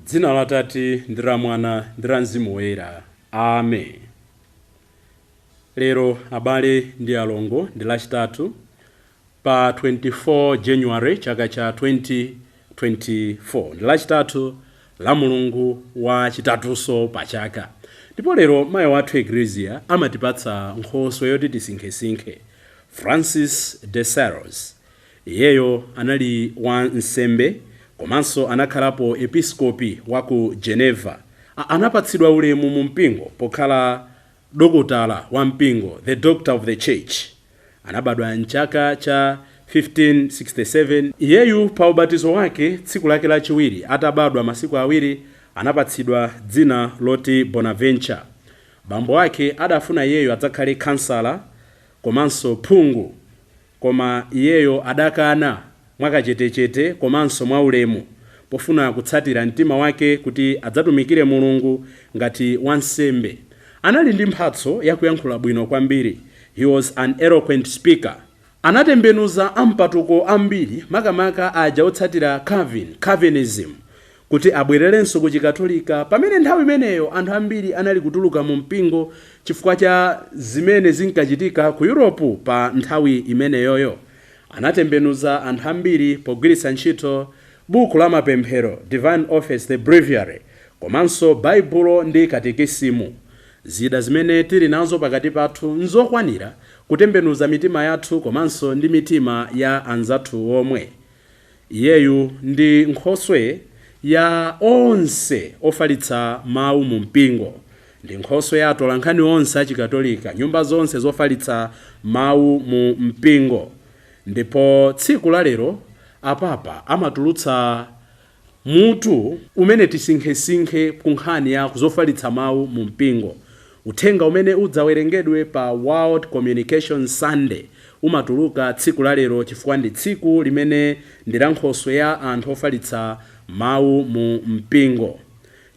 Dzina la Tate ndi la Mwana ndi la Mzimu Woyera. Amen. Lero, abale ndi alongo, ndi Lachitatu pa 24 January chaka cha 2024. Ndi Lachitatu la mulungu wa chitatunso pa chaka. Ndipo lero mayi wathu Eklezia amatipatsa nkhoswe yoti tisinkhesinkhe. Francis de Sales. Iyeyo anali wa nsembe komanso anakhalapo episkopi wa ku Geneva. Anapatsidwa ulemu mu mpingo pokhala dokotala wa mpingo, the Doctor of the Church. Anabadwa m'chaka cha 1567. Iyeyu pa ubatizo wake, tsiku lake lachiwiri atabadwa masiku awiri, anapatsidwa dzina loti Bonaventure. Bambo ake adafuna iyeyo adzakhale khansala komanso phungu, koma iyeyo adakana mwakachetechete komanso mwaulemu pofuna kutsatira mtima wake kuti adzatumikire Mulungu ngati wansembe. Anali ndi mphatso yakuyankhula bwino kwambiri. He was an eloquent speaker. Anatembenuza ampatuko ambiri, makamaka aja otsatira Calvin, Calvinism, kuti abwererenso ku Chikatolika, pamene nthawi imeneyo anthu ambiri anali kutuluka mu mpingo chifukwa cha zimene zinkachitika ku Europe pa nthawi imeneyoyo. Anatembenuza anthu ambiri pogwiritsa ntchito buku la mapemphero, Divine Office, the Breviary, komanso Baibulo ndi katekisimu. Zida zimene tili nazo pakati pathu nzokwanira kutembenuza mitima yathu komanso ndi mitima ya anzathu omwe. Iyeyu ndi nkhoswe ya onse ofalitsa mawu mu mpingo. Ndi nkhoswe ya atolankhani onse achikatolika, nyumba zonse zofalitsa mawu mu mpingo. Ndipo tsiku la lero apapa amatulutsa mutu umene tisinkhesinkhe ku nkhani ya zofalitsa mawu mu mpingo. Uthenga umene udzawerengedwe pa World Communication Sunday umatuluka tsiku la lero chifukwa ndi tsiku limene ndi la nkhoswe ya anthu ofalitsa mawu mu mpingo.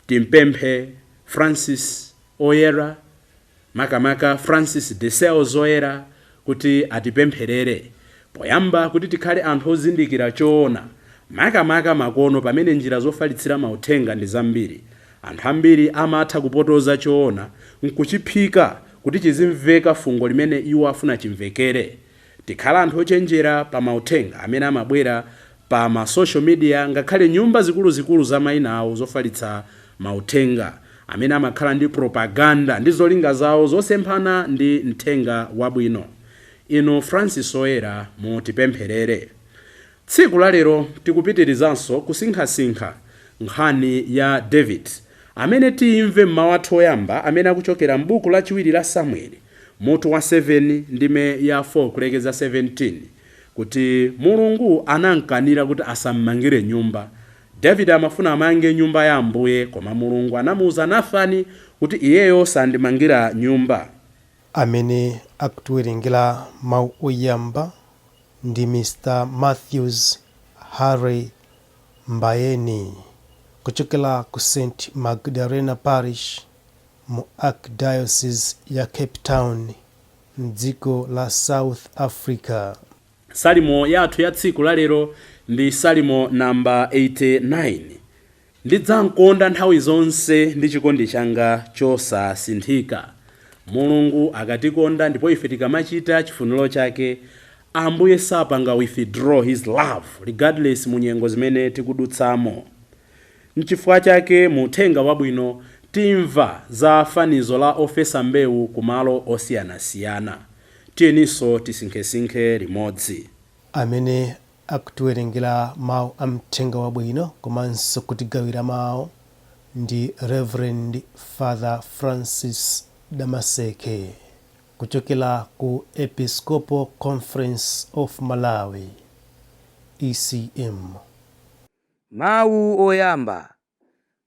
Timpemphe Francis Oyera, makamaka Francis de Sales Oyera, kuti atipempherere poyamba kuti tikhale anthu ozindikira choona, makamaka makono pamene njira zofalitsira mauthenga ndi zambiri. Anthu ambiri amatha kupotoza choona nkuchiphika kuti chizimveka fungo limene iwo afuna chimvekere. Tikhale anthu ochenjera pa mauthenga amene amabwera pa ma social media, ngakhale nyumba zikuluzikulu za mayina awo zofalitsa mauthenga, amene amakhala ndi propaganda ndi zolinga zawo zosemphana ndi mthenga wabwino. Inu Francis Oyera, mutipempherere. Tsiku la lero tikupitirizanso kusinkhasinkha nkhani ya David, amene tiyimve mmawu athu oyamba amene akuchokera m'buku lachiwiri la Samueli, mutu wa 7, ndime ya 4 kulekeza 17, kuti Mulungu anamkanira kuti asammangire nyumba. David amafuna amange nyumba ya Ambuye, koma Mulungu anamuuza Nathani kuti iyeyo sandimangira nyumba. Amene akutiwerengera mawu oyamba ndi Mr Matthews Harry Mbayeni kuchokera ku St Magdalena Parish mu Archdiocese ya Cape Town mdziko la South Africa. Salimo yathu ya tsiku la lero ndi Salimo namba 89. Ndidzamkonda nthawi zonse ndi chikondi changa chosasinthika. Mulungu akatikonda ndipo ife tikamachita chifuniro chake, Ambuye sapanga withdraw his love regardless mu nyengo zimene tikudutsamo. Nchifukwa chake mu uthenga wabwino timva za fanizo la ofesa mbewu ku malo osiyanasiyana. Tiyeninso tisinkhesinkhe limodzi. Amene akutiwerengera mawu a mthenga wabwino komanso kutigawira mawu ndi Reverend Father Francis Damaseke kuchokera ku Episcopal Conference of Malawi, ECM. Mawu oyamba,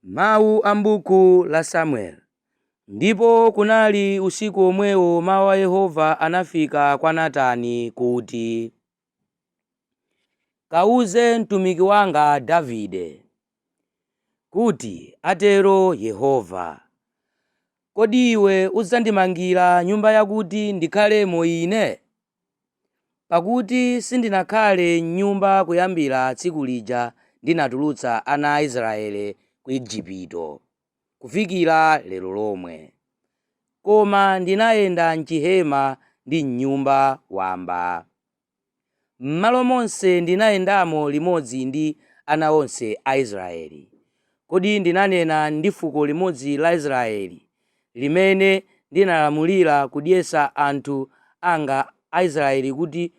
Mawu a m'buku la Samueli. Ndipo kunali usiku womwewo mawu a Yehova anafika kwa Natani kuti, Kauze mtumiki wanga Davide, Kuti atero Yehova, kodi iwe udzandimangira nyumba yakuti ndikhalemo ine? Pakuti sindinakhale m'nyumba kuyambira tsiku lija ndinatulutsa ana a Israele ku Igupto, kufikira lero lomwe. Koma ndinayenda m'chihema ndi m'nyumba wamba. M'malo monse ndinayendamo limodzi ndi ana onse a Israeli. Kodi ndinanena ndi fuko limodzi la Israeli, limene ndinalamulira kudyetsa anthu anga Aisraeli kuti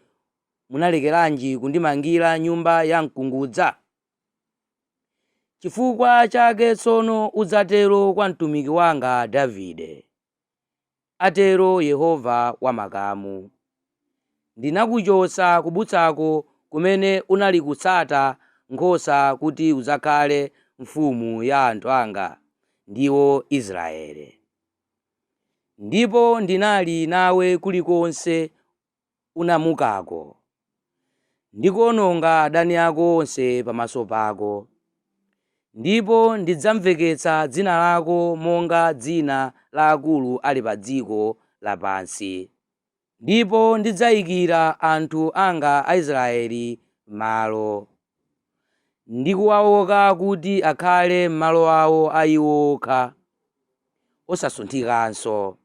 munalekeranji kundimangira nyumba ya mkungudza? Chifukwa chake tsono udzatero kwa mtumiki wanga Davide, atero Yehova wamakamu. Ndinakuchotsa kubutsako kumene unali kutsata nkhosa kuti udzakhale mfumu ya anthu anga, ndiwo Israele. Ndipo ndinali nawe kulikonse unamukako, ndikuwononga adani ako onse pamaso pako. Ndipo ndidzamveketsa dzina lako monga dzina la akulu ali pa dziko lapansi. Ndipo ndidzayikira anthu anga Aisraeli malo, ndikuwaoka kuti akhale m'malo awo a iwo okha, osasunthikanso.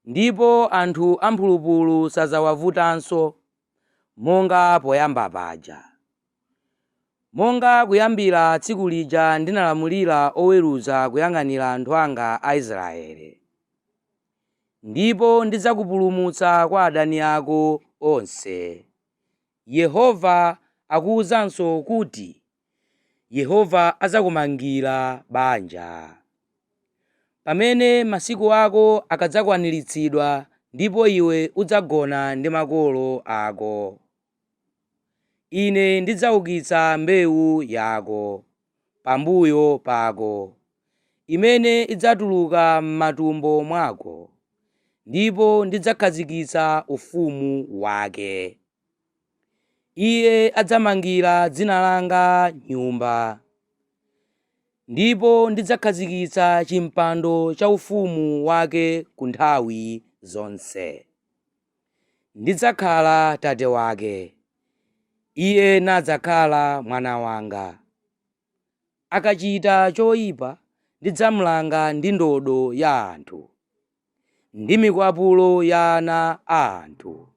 Ndipo anthu amphulupulu sadzawavutanso monga poyamba paja. Monga kuyambira tsiku lija ndinalamulira oweruza kuyang'anira anthu anga Aisraeli. Ndipo ndidzakupulumutsa kwa adani ako onse. Yehova akuwuzanso kuti, Yehova adzakumangira banja. Pamene masiku ako akadzakwaniritsidwa ndipo iwe udzagona ndi makolo ako. Ine ndidzaukitsa mbewu yako pambuyo pako, imene idzatuluka m'matumbo mwako, ndipo ndidzakhazikitsa ufumu wake. Iye adzamangira dzina langa nyumba, ndipo ndidzakhazikitsa chimpando chaufumu wake ku nthawi zonse. Ndidzakhala tate wake, iye nadzakhala mwana wanga. Akachita choyipa, ndidzamulanga ndi ndodo ya anthu, ndi mikwapulo ya ana a anthu.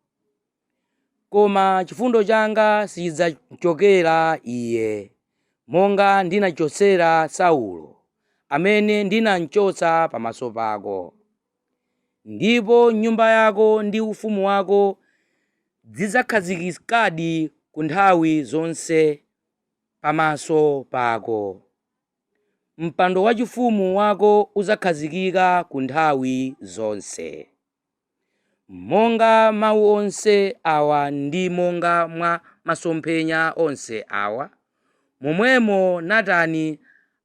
Koma chifundo changa sichidzachokera iye, monga ndinachotsera Saulo, amene ndinamchotsa pamaso pako. Ndipo nyumba yako ndi ufumu wako zidzakhazikikadi ku nthawi zonse pamaso pako. Mpando waufumu wako udzakhazikika ku nthawi zonse. Monga mawu onse awa ndi monga mwa masomphenya onse awa, momwemo Natani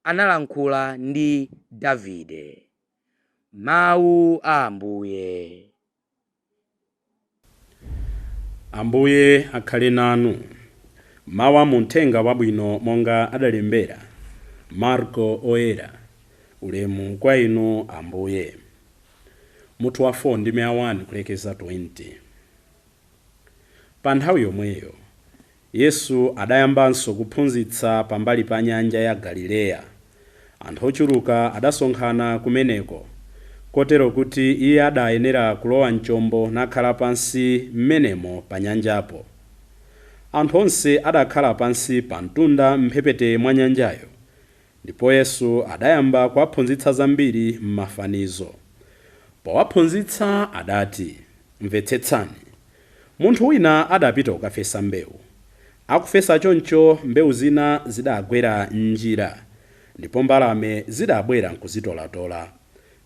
analankhula ndi Davide. Mawu a Ambuye. Ambuye akhale nanu. Mawu a muthenga wabwino monga adalembera Marko oyera. Ulemu kwa inu Ambuye. Mutu wa 4 ndime ya 1 kulekeza 20. Pa nthawi yomweyo Yesu adayambanso kuphunzitsa pambali pa nyanja ya Galileya. Anthu ochuluka adasonkhana kumeneko, kotero kuti iye adayenera kulowa mchombo nakhala pansi m'menemo pa nyanjapo. Anthu onse adakhala pansi pa mtunda m'mphepete mwa nyanjayo, ndipo Yesu adayamba kuwaphunzitsa zambiri m'mafanizo. Powaphunzitsa adati, mvetsetsani. Munthu wina adapita kukafesa mbewu. Akufesa choncho, mbewu zina zidagwera m'njira, ndipo mbalame zidabwera nkuzitolatola.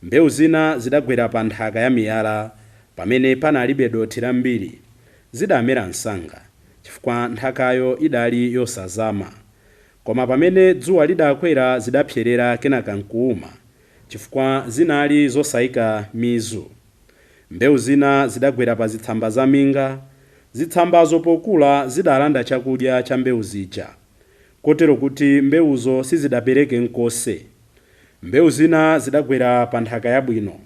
Mbewu zina zidagwera pa nthaka ya miyala, pamene panalibe dothi lambiri. Zidamera msanga, chifukwa nthakayo idali yosazama. Koma pamene dzuwa lidakwera zidapserera kenaka nkuuma, chifukwa zinali zosayika mizu. Mbewu zina zidagwera pa zitsamba za minga. Zitsambazo pokula zidalanda chakudya cha mbewu zija. Kotero kuti mbewuzo sizidabereke nkonse. Mbewu zina zidagwera pa nthaka yabwino,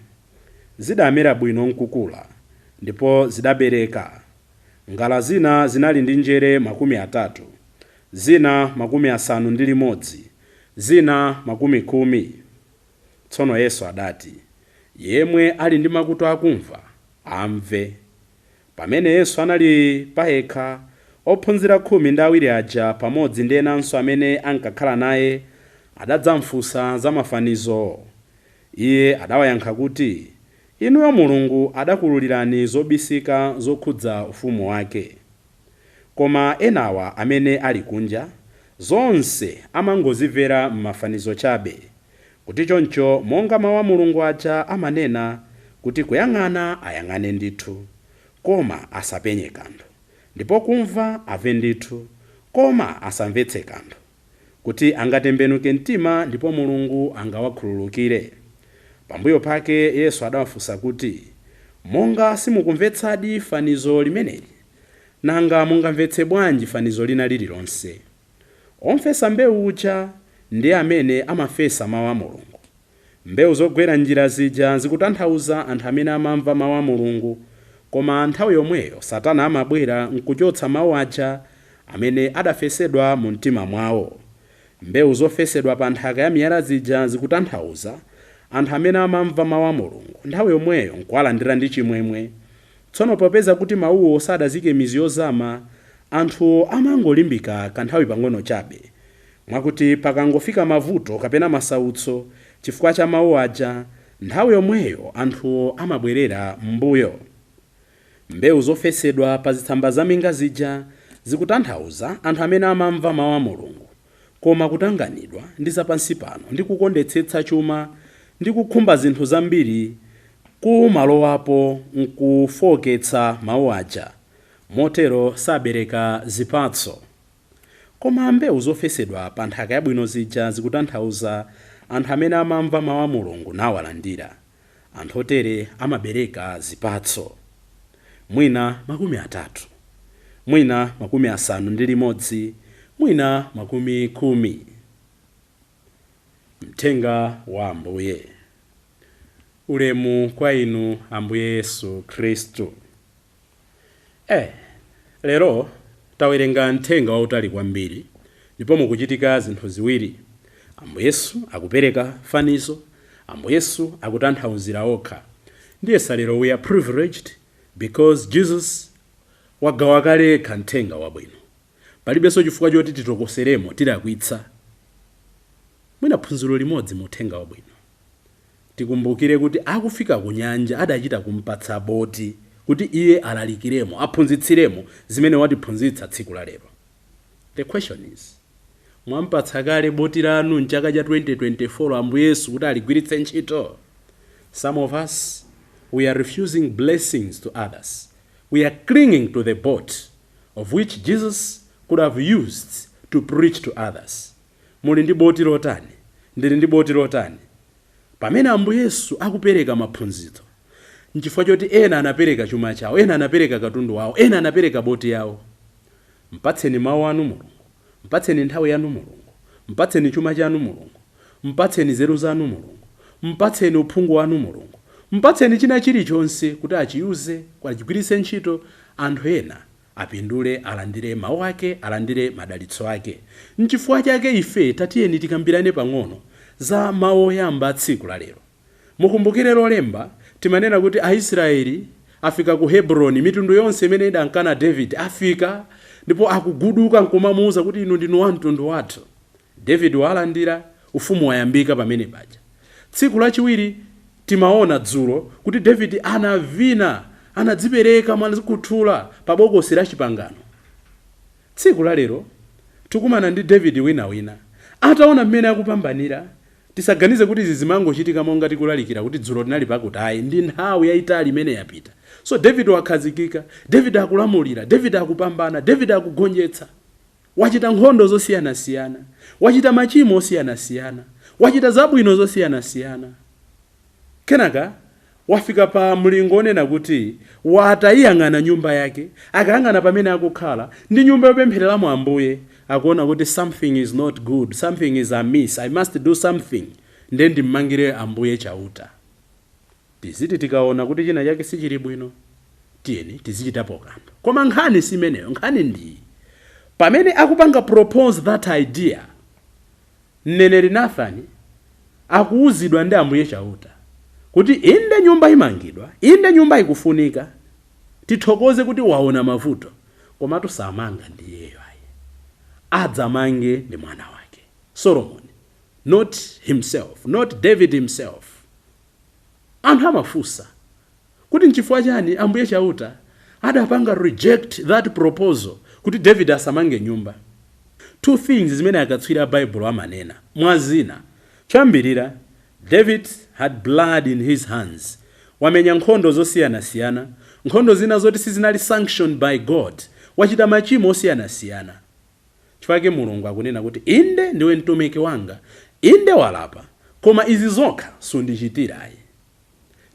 zidamera bwino nkukula, ndipo zidabereka. Ngala zina zinali ndi njere 30, zina 60, zina 10. Tsono Yesu adati, yemwe ali ndi makutu akumva amve. Pamene Yesu anali payekha, ophunzira 12 aja pamodzi ndi enanso amene ankakhala naye adadzamfunsa za mafanizo. Iye adawayankha kuti, inuyo Mulungu adakululirani zobisika zokhudza ufumu wake, koma enawa amene ali kunja zonse amangozimvera m'mafanizo chabe, kuti choncho monga mawu a Mulungu aja amanena kuti kuyang'ana ayang'ane ndithu, koma asapenye kanthu, ndipo kumva amve ndithu, koma asamvetse kanthu, kuti angatembenuke mtima ndipo Mulungu angawakhululukire. Pambuyo pake Yesu adawafunsa kuti, monga simukumvetsadi fanizo limeneli, nanga mungamvetse bwanji fanizo lina lililonse? Omfesa mbewu uja ndiye amene amafesa mawu a Mulungu. Mbewu zogwera njira zija zikutanthauza anthu amene amamva mawu a Mulungu, koma nthawi yomweyo Satana amabwera nkuchotsa mawu aja amene adafesedwa mu mtima mwawo. Mbewu zofesedwa pa nthaka ya miyala zija zikutanthauza anthu amene amamva mawu a Mulungu nthawi yomweyo nkuwalandira ndi chimwemwe. Tsono popeza kuti mawuwo sadazike mizu yozama, anthuwo amangolimbika kanthawi pang'ono chabe, mwakuti pakangofika mavuto kapena masautso chifukwa cha mawu aja, nthawi yomweyo anthuwo amabwerera m'mbuyo. Mbewu zofesedwa pa zitsamba zaminga zija zikutanthauza anthu amene amamva mawu a Mulungu, koma kutanganidwa ndi zapansi pano ndi kukondetsetsa chuma ndi kukhumba zinthu zambiri kumalowapo nkufowoketsa mawu aja, motero sabereka zipatso. Koma mbewu zofesedwa pa nthaka yabwino zija zikutanthauza anthu amene amamva mawu a Mulungu nawalandira. Anthu otere amabereka zipatso, mwina 30, mwina 60, mwina 10. Mthenga wa Ambuye. Ulemu kwa inu Ambuye Yesu Khristu. Lero tawerenga mthenga wautali kwambiri, ndipo mukuchitika zinthu ziwiri. Ambuye Yesu akupereka fanizo, Ambuye Yesu akutanthauzira okha. Ndiye lero we are privileged because Jesus wagawa kale yekha mthenga wabwino. Palibenso chifukwa choti titokoseremo tilakwitsa. Mwina phunziro limodzi mu uthenga wabwino, tikumbukire kuti akufika ku nyanja adachita kumpatsa boti kuti iye alalikiremo, aphunzitsiremo zimene watiphunzitsa tsiku la lero. The question is, mwampatsa kale boti lanu mchaka cha 2024 Ambuye Yesu kuti aligwiritse ntchito? Some of us, we are refusing blessings to others. We are clinging to the boat of which Jesus could have used to preach to others. Muli ndi boti lotani? Ndili ndi boti lotani? Pamene Ambuye Yesu akupereka maphunzitso, nchifukwa choti ena anapereka chuma chawo, ena anapereka katundu wawo, ena anapereka boti yawo. Mpatseni mawu anu Mulungu, mpatseni nthawi yanu Mulungu, mpatseni chuma chanu Mulungu, mpatseni nzeru zanu Mulungu, mpatseni uphungu wanu Mulungu, mpatseni china chilichonse kuti achiyuze, achigwiritse ntchito, anthu ena apindule, alandire mawu ake, alandire madalitso ake. Nchifukwa chake ife tatiyeni tikambirane pang'ono za mawu oyamba tsiku la lero. Mukumbukire Lolemba timanena kuti Aisraeli afika ku Hebroni, mitundu yonse imene idankana David afika ndipo akuguduka nkumamuuza kuti inu ndinu wa mtundu wathu. David walandira ufumu, wayambika pamene paja. Tsiku lachiwiri timaona dzulo kuti David anavina, anadzipereka mwakuthula pa bokosi la chipangano. Tsiku la lero tikumana ndi David winawina ataona mmene akupambanira. Tisaganize kuti izi zimangochitika monga tikulalikira kuti dzulo tinali pakuti, ayi, ndi nthawi yayitali imene yapita. So David wakhazikika, David akulamulira, David akupambana, David akugonjetsa, wachita nkhondo zosiyanasiyana, wachita machimo osiyanasiyana, wachita zabwino zosiyanasiyana. Kenaka Wafika pa mlingo onena kuti watayiyang'ana nyumba yake, akayang'ana pamene akukhala ndi nyumba yopemphereramo Ambuye, akuona kuti something is not good, something is amiss, I must do something, ndiye ndimmangire Ambuye Chauta. Tiziti tikaona kuti china chake sichili bwino, tiyeni tizichitapo kanthu. Koma nkhani simeneyo. Nkhani ndi pamene akupanga propose that idea, mneneri Nathani akuwuzidwa ndi Ambuye Chauta kuti inde, nyumba imangidwa, inde, nyumba ikufunika, tithokoze kuti waona mavuto, komatu samanga ndiyeyo ayi, adzamange ndi mwana wake Solomon, not himself, not David himself. Anthu amafunsa kuti nchifukwa chani Ambuye Chauta adapanga reject that proposal kuti David asamange nyumba. Two things zimene akatswiri a Baibulo amanena mwa zina. Choyambirira, David had blood in his hands. Wamenya nkhondo zosiyanasiyana, nkhondo zina zoti sizinali sanctioned by God, wachita machimo osiyanasiyana. Chifukwa Mulungu akunena kuti inde, ndiwe mtumiki wanga, inde, walapa, koma izi zokha sundichitirayi.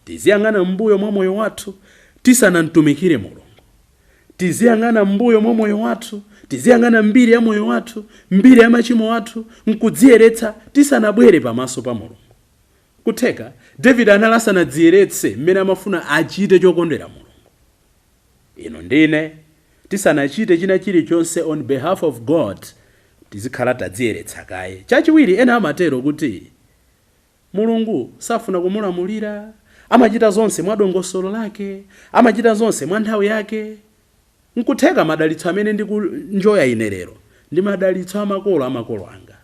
Tiziyang'ana m'mbuyo mwa moyo wathu tisanamtumikire Mulungu. Tiziyang'ana m'mbuyo mwa moyo wathu, tiziyang'ana mbiri ya moyo wathu, mbiri ya machimo athu, nkudziyeretsa tisanabwere pamaso pa Mulungu. Kutheka David anali asanadziyeretse mmene amafuna achite chokondwera Mulungu. Ino ndine tisanachite china chilichonse on behalf of God, tizikhala tadziyeretsa kaye. Chachiwiri, ena amatero kuti Mulungu safuna kumulamulira, amachita zonse mwa dongosolo lake, amachita zonse mwa nthawi yake. Nkutheka madalitso amene ndikunjoya ine lero ndi madalitso amakolo amakolo anga.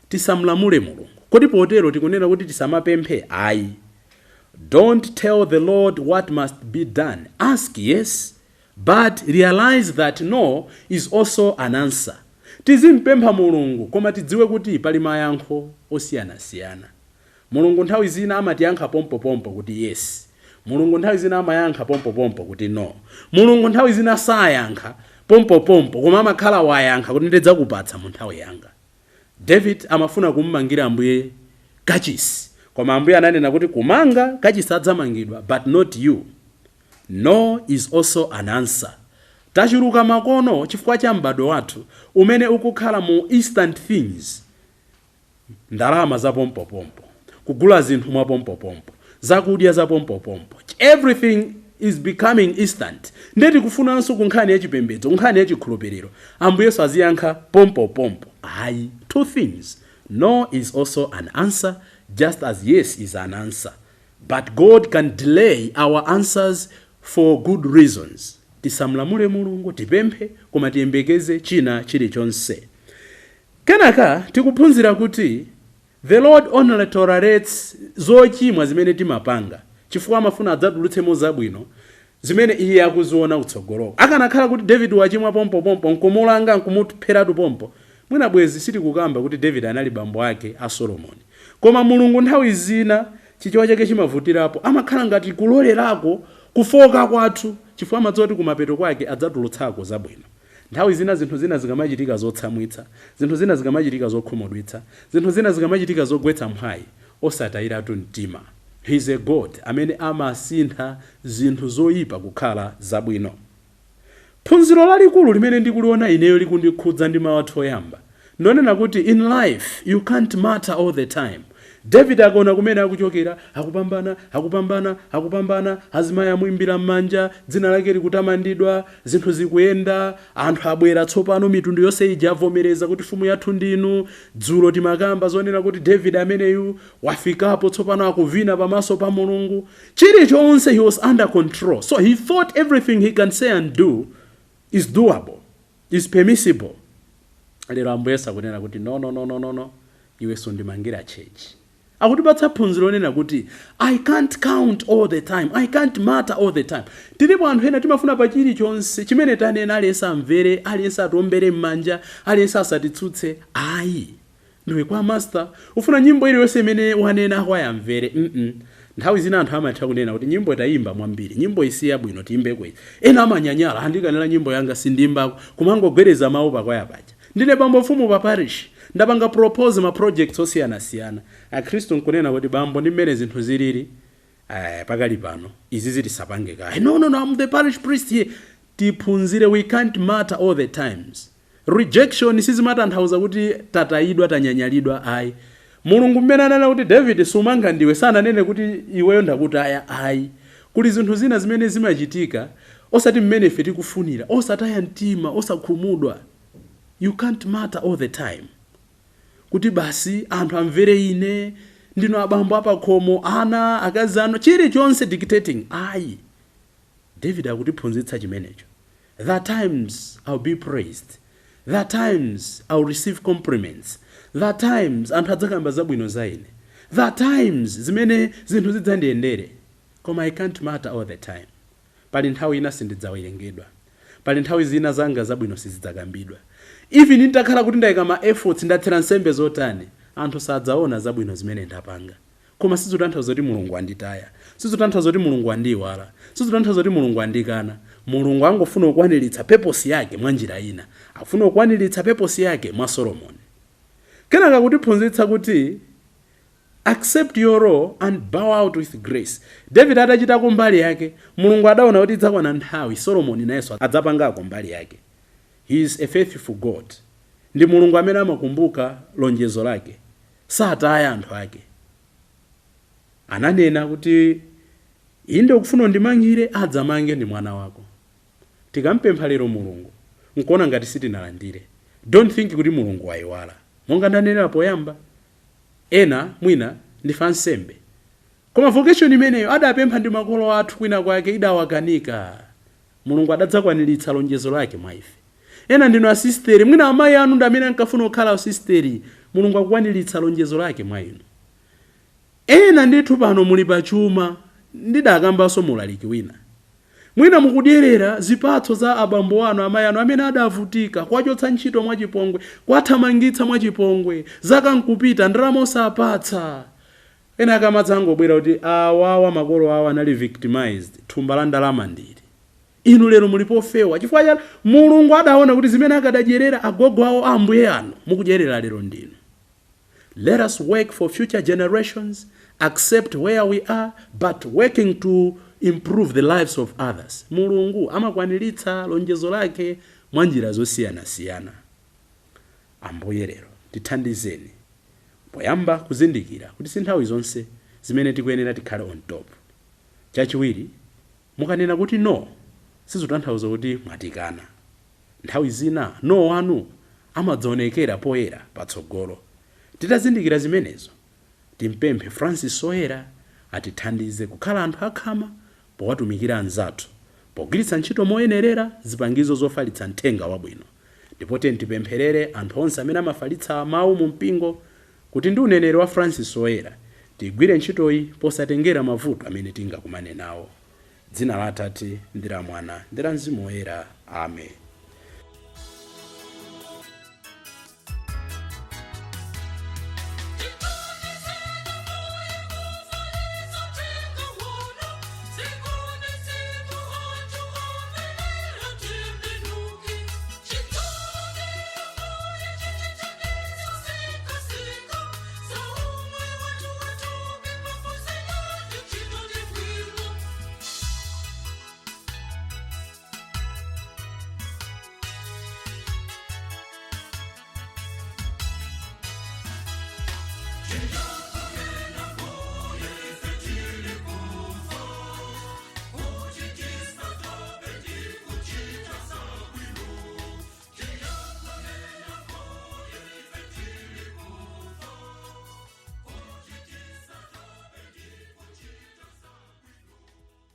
Tisamlamule Mulungu. Kodi potero tikunena kuti tisamapemphe? Ayi. Don't tell the Lord what must be done. Ask, yes, but realize that no is also an answer. Tizimpempha Mulungu, koma tidziwe kuti pali mayankho osiyanasiyana. Mulungu nthawi zina amatiyankha pompopompo kuti yes. Mulungu nthawi zina amayankha pompopompo kuti no. Mulungu nthawi zina sayankha pompopompo, koma amakhala wayankha kuti ndidzakupatsa mu nthawi yanga. David amafuna kummangira Ambuye kachisi, koma Ambuye ananena kuti kumanga kachisi adzamangidwa, but not you. No is also an answer. Tachuluka makono chifukwa cha m'bado wathu umene ukukhala mu instant things, ndalama za pompopompo, kugula zinthu mwa pompopompo, zakudya za pompopompo. Everything is becoming instant. Ndiye tikufunanso ku nkhani yachipembedzo, nkhani yachikhulupiriro, Ambuyeso aziyankha pompopompo. Ayi. Two things: no is also an answer, just as yes is an answer, but God can delay our answers for good reasons. Tisamlamule Mulungu. Tipemphe, koma tiyembekeze china chilichonse. Kenaka tikuphunzira kuti the Lord only tolerates zochimwa zimene timapanga chifukwa amafuna adzatulutsemo zabwino zimene iye akuziona kutsogoloko. Akanakhala kuti David wachimwa pompopompo, nkumulanga, nkumupheratu pompo, mwina bwezi sitikukamba kuti David anali bambo ake a Solomoni. Koma Mulungu nthawi zina chichewa chake chimavutirapo, amakhala ngati kulolerako kufoka kwathu chifukwa amadziwa kuti kumapeto kwake adzatulutsako zabwino. Nthawi zina zinthu zina zikamachitika zotsamwitsa, zinthu zina zikamachitika zokhumudwitsa, zinthu zina zikamachitika zogwetsa mphwayi, osatayiratu mtima. He is a God amene amasintha zinthu zoyipa kukhala zabwino. Phunziro lalikulu limene ndikuliona ineyo likundikhudza ndi mawu athu oyamba, ndonena kuti in life you can't matter all the time. David akaona kumene akuchokera, akupambana, akupambana, akupambana, azimayi amuimbira m'manja, dzina lake likutamandidwa, zinthu zikuyenda, anthu abwera tsopano, mitundu yonse ija avomereza kuti mfumu yathu ndinu. Dzulo timakamba zonena kuti David ameneyu wafikapo tsopano, akuvina pamaso pa Mulungu. Chilichonse he was under control, so he thought everything he can say and do is doable, is permissible. Lero Ambuye sakunena kuti no, no, no, no, no, no, iwe sundimangira church. Akutipatsa phunziro lonena kuti I can't count all the time, I can't matter all the time. Tilipo anthu ena timafuna pa chilichonse chimene tanena aliyense amvere, aliyense atombere m'manja, aliyense asatitsutse. Ayi. Ndiwe choir master, ufuna nyimbo iliyonse imene wanena akwaya amvere? Nthawi zina anthu amatha kunena kuti nyimbo tayimba mwambiri, nyimbo isi yabwino, tiyimbeko izi. Ena amanyanyala, andikanira nyimbo yanga, sindimbako, kumangogwereza mawu pakwaya paja. Ndine bambo mfumu pa parish, ndapanga propose ma projects osiyanasiyana, akhristu nkunena kuti bambo, ndi mmene zinthu zilili. Pakali pano izi zitisapange kaye. No, no, no, I'm the parish priest here. Tiphunzire, we can't matter all the times. Rejection sizimatanthauza kuti tatayidwa, tanyanyalidwa, ayi. Mulungu mmene ananena kuti David sumanga ndiwe, sananene kuti iweyo ndakutaya, ayi. Kuli zinthu zina zimene zimachitika osati mmene ife tikufunira. Osataya mtima, osakhumudwa. You can't matter all the time, kuti basi anthu amvere ine, ndino abambo apakhomo, ana, akazi anu, chilichonse dictating, ayi. David akutiphunzitsa chimenecho. There are times I'll be praised, there are times I'll receive compliments, there are times anthu adzakamba zabwino za ine, there are times zimene zinthu zidzandiyendere, koma I can't matter all the time. Pali nthawi ina sindidzawerengedwa, pali nthawi zina zanga zabwino sizidzakambidwa. Even nditakhala kuti ndayika ma efforts, ndathera nsembe zotani, anthu sadzaona zabwino zimene ndapanga. Koma sizotanthauza kuti Mulungu anditaya, sizotanthauza kuti Mulungu andiyiwala, sizotanthauza kuti Mulungu andikana. Mulungu angofuna kukwaniritsa purpose yake mwa njira ina, akufuna kukwaniritsa purpose yake mwa Solomoni. Kenaka kutiphunzitsa kuti accept your role and bow out with grace. David atachitako mbali yake, Mulungu adaona kuti idzakwana nthawi Solomoni nayenso adzapangako mbali yake. He is a faithful God. Ndi Mulungu amene amakumbuka lonjezo lake, sataya anthu ake. Ananena kuti inde, ukufuna undimangire, adzamange ndi mwana wako. Tikampempha lero Mulungu nkuona ngati sitinalandire, don't think kuti Mulungu wayiwala. Monga ndanenera poyamba, ena mwina ndife ansembe, koma vocation imeneyo adapempha ndi makolo athu, kwina kwake idawakanika. Mulungu adadzakwaniritsa lonjezo lake mwa ife. Ena ndinu asisteri, mwina amayi anu ndi amene ankafuna kukhala asisteri. Mulungu akukwaniritsa lonjezo lake mwa inu. Ena ndithu pano muli pachuma, ndidakambanso mulaliki wina, mwina mukudyerera zipatso za abambo anu, amayi anu amene adavutika, kwachotsa ntchito mwachipongwe, kwathamangitsa mwachipongwe, zaka nkupita, ndalama osapatsa. Ena akamadzangobwera kuti awawa makolo awo anali victimized, thumba la ndalama ndili, inu lero muli pofewa chifukwa cha Mulungu adaona kuti zimene akadadyerera agogo awo, ambuye anu, mukudyerera lero ndinu. Let us work for future generations, accept where we are, but working to improve the lives of others. Mulungu amakwaniritsa lonjezo lake mwa njira zosiyanasiyana. Ambuye lero tithandizeni poyamba kuzindikira kuti si nthawi zonse zimene tikuyenera tikhale on top. Chachiwiri, mukanena kuti no, sizotanthauza kuti mwatikana. Nthawi zina no wanu amadzaonekera poyera patsogolo. Titazindikira zimenezo, timpemphe Francis Oyera atithandize kukhala anthu akhama powatumikira anzathu, pogwiritsa ntchito moyenerera zipangizo zofalitsa mthenga wabwino. Ndipo tiye tipempherere anthu onse amene amafalitsa mawu mu mpingo, kuti ndi uneneri wa Francis Oyera tigwire ntchitoyi posatengera mavuto amene tingakumane nawo. Dzina la Atate ndi la Mwana ndi la Mzimu Woyera, amen.